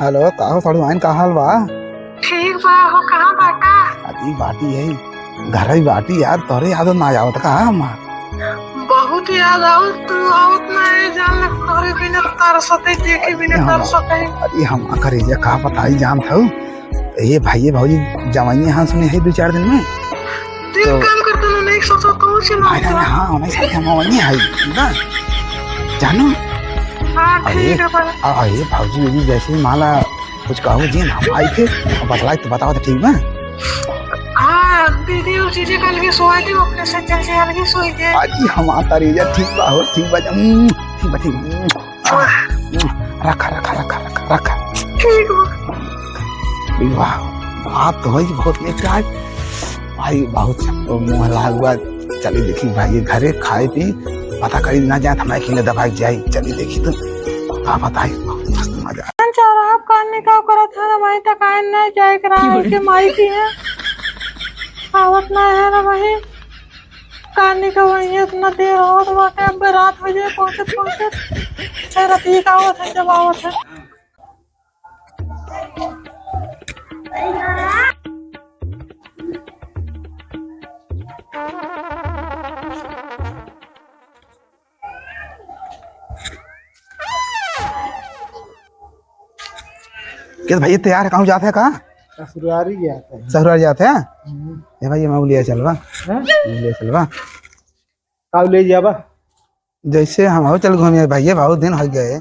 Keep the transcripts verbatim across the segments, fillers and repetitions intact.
हेलो, का हो साढ़ू आइन, का हाल बा? ठीक बा हो, कहाँ बाटा? अरे बाटी है, घर ही बाटी यार, तोरे याद ना आवत का हमार? बहुत याद आवत, तू आवत ना है, जान ले तोरे बिना तरसत है, देखे बिना अरे हम, तरसत है। अरे हम करेजा का बताई जानत हऊ? ए भाई, ए भौजी, जवाइये हाँ सुने है दो चार दिन में। तू तो काम करता ना, नहीं सोचा तो चलो नहीं, नहीं, नहीं, हाँ, नहीं सोचा, हम वहीं है ना, जानू? हाँ, अरे, ठीक है, पर आ, अरे भौजी, ये जैसे ही माला कुछ कहो जी, हम आई थे, अब बतलाई तो बताओ तो ठीक बा? हाँ, दीदी, वो चीजें कल के सोए थे, वो अपने से जल्दी अलग ही सोई थे। अरे हमार करेजा ठीक बा हो, ठीक बा, उम्म, ठीक बा, ठीक बा, उम्म। रखा, रखा, रखा, रखा, रखा। ठीक बा। वाह, बात तो होई बहुत नीक आज। भाई, बहुत मुँह लाग बा। चली देखी भाई, घरे खाए पी, पता करी ना जाए, हमारे खिले दबाई जाई। चली देखी तो, का बताई, बहुत मस्त मजा। चल, आप कान निकाव करत है ना भाई, त काहे ना जाए के रहा है कि माई की है, आवत ना है ना भाई। कानी का वही इतना देर होत बाटे, अब रात हो जाए पहुंचत पहुंचत। छह रतिये का आवत है, जब आवत है। किस भैया तैयार है, कहूँ जात है का? ससुरारी जात है। ससुरारी जात है? हम्म। ए भैया, मैं लिया चलबा। हैं? मैं लिया चलबा। का ले जाबा? जैसे हम हो चल घूमे भैया, बहुत दिन हो गए।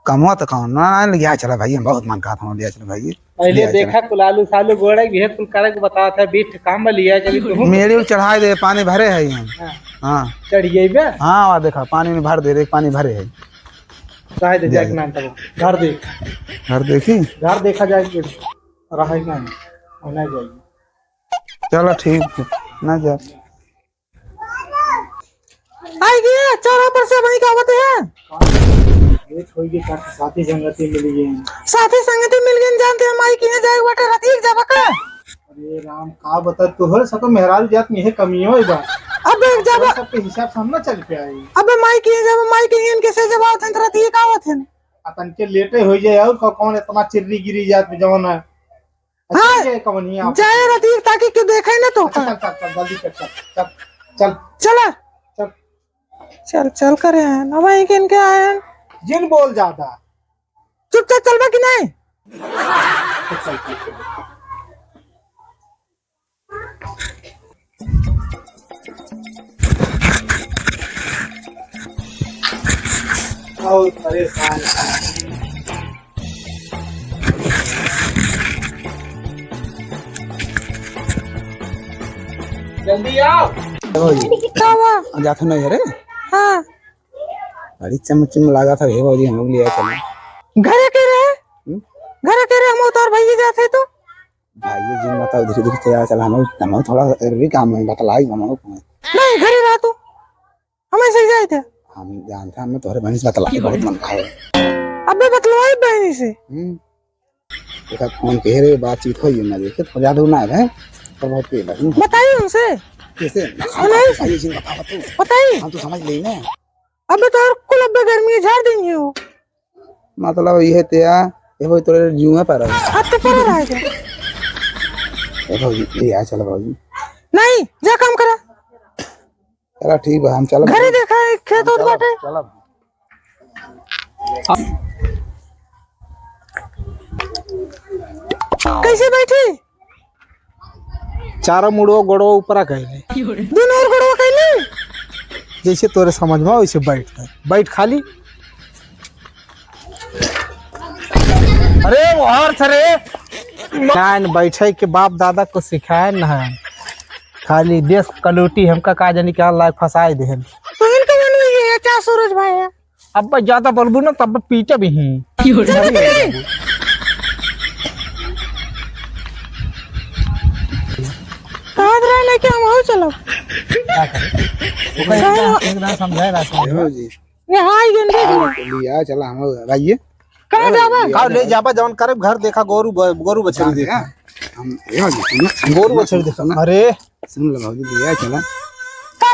कमवा तो कौन ना, ना लिया चला भैया, हम बहुत मन कहत हम लिया चला भैया। पहले लिया देखा चला। कुल आलू सालू गोड़ा, यह कुल करे के बतावत है, बीठ काम में लिया चली तू। मेरी चढ़ाई दे, पानी भरे है हम। हाँ। हाँ। चढ़ गई बे? हाँ, वहाँ देखा, पानी में भर दे रे, पानी भरे है। चाहे दे जा जाए के नाम तब। घर देख। घर देखी? घर देखा जाए कि रहे का नहीं, होना चाहिए। चलो ठीक है, ना जा। आई गए, चौरा पर से वहीं का आवत है। लेट होई गई, का साथी संगति मिल गई। साथी संगति मिल गई, जानते हैं माई किहाँ जाए बाटे, रतिक जाबा का? अरे राम, का बता, तोहरे सब मेहरारू जात में यह कमियों है बा। अबे जाबा। सबके हिसाब से हम ना चल पे आई। अबे माई किहाँ जाबा, माई किहाँ इनके से जब आवत हैं, तो रतिक आवत हैं। आ तनके लेटे हो जाए, और कौ-, कौन इतना चिर्री गिरी जात में जवन है? हाँ, अच्छा, ये कौन ही आप? जाए रतिक ताकि क्यों देखे ना तो। अच्छा, चल, चल, चल, जल्दी चल, चल, चल, चल। चला। चल। चल, चल करे हैं। अब वहीं किन के आए हैं? जिन बोल ज्यादा। चुपचाप चलबा कि नहीं? चल, चल, चल, चल। बहुत परेशान। जल्दी आओ। का हुआ? जात नहीं है रे। हाँ। बड़ी चम चम लागा था, हे भौजी, हम लोग ले आए चले। घरे के रहे? हम्म? घरे के रहे, हम उतार भैया जाते तो। भाई, ये जिन बताओ, धीरे धीरे चला, चला, हम, हम थोड़ा जरूरी काम है, बतलाई हम। नहीं, घरे रह तू, हमें सही जाए थे। हम जानते हैं, हमें तोहरे बहन से बतलाई, बहुत मन खाए। अबे बतलवाई बहनी से। हम्म। देखा, फोन पे रे बातचीत होई ना, देखे, तो ज्यादा ना है, पर बहुत तेज है। बताई उनसे। कैसे? नहीं। बताइए, जिन बताओ तू। बताई। हम तो समझ लेना। अबे तो और कुल अबे गर्मी झाड़ देंगे वो। मतलब, ये ते आ, ये भाई तोरे जुआ पर है। हाथ तो पड़ा रह गया। ये भाई, ये आ, चल भाई। नहीं, जा काम करा। चला, ठीक बा, हम चलब। घरे देखा है, खेत ओत चलब, बाटे। चलब। कैसे बैठी? चारों मुड़वा गोड़वा ऊपरा कइले। दुनो ओर गोड़वा कइले? जैसे तोरे समझ में, वैसे बैठ ले। बैठ खाली। अरे, ओहर से रे। नाइन बैठे के बाप दादा को सिखाए न है। खाली देश कलूटी हमका का जानी क्या लायक फंसाए देहन। तो इनका मन में ये है, क्या सूरज भाई है? अब ज्यादा बोलबू ना, तब पीटब ही। जाने के नहीं। कहा रहा ना कि हम हो चलो। का करे? ओकर एक दान, एक दान समझाए रहा था। हो जी। ये हाय गंदे दिया। लिया, चला हम भाई ये। कहाँ जाबा? का ले जाबा, जवन करे घर देखा, गोरू ब-, गोरू बछड़ी देखा। हम, ये हो जी, सुनो, सुनो, गोरू सुनो, बछड़ी सुनो, देखा। सुनो। अरे। सुन लो बाबूजी, लिया चला। का